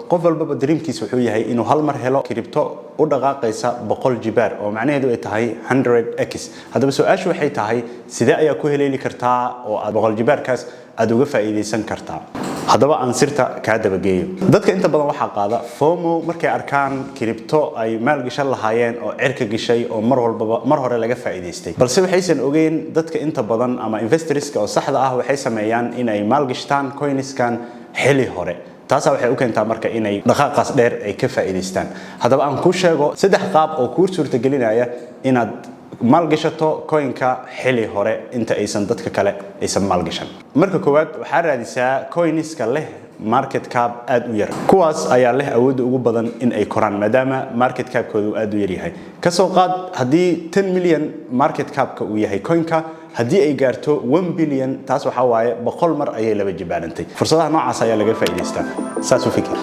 Qof walbaba dreamkiisa wuxuu yahay inuu hal mar helo crypto u dhaqaaqaysa 100 jibaar, oo macnaheedu ay tahay 100x. Haddaba su-aashu waxay tahay, sidee ayaa ku heleeli kartaa oo aad 100 jibaarkaas aad uga faa'iidaysan kartaa? Haddaba aan sirta kaa dabageeyo. Dadka inta badan waxaa qaada FOMO markay arkaan crypto ay maalgashan lahaayeen oo cirka gashay oo mar walbaba mar hore laga faa'iidaystay, balse waxaysan ogeyn dadka inta badan ama investorska oo saxda ah waxay sameeyaan inay maalgashtaan coinskan xili hore. Taasaa waxay u keentaa marka inay dhaqaaqaas dheer ay ka faa'iidaystaan. Haddaba aan kuu sheego saddex qaab oo kuu suurtagelinaya inaad maalgashato coinka xili hore inta aysan dadka kale aysan maalgashan. Marka koowaad, waxaa raadisaa coinska leh market cap aad u yar. Kuwaas ayaa leh awoodda ugu badan in ay koraan, maadaama market capkooda uu aad u yar yahay. Kasoo qaad haddii 10 million market capka uu yahay coinka, haddii ay gaarto 1 billion, taas waxaa waaye 100 mar ayay laba jibaarantay. Fursadaha noocaas ayaa laga faa'iidaystaa. Saas u fikir.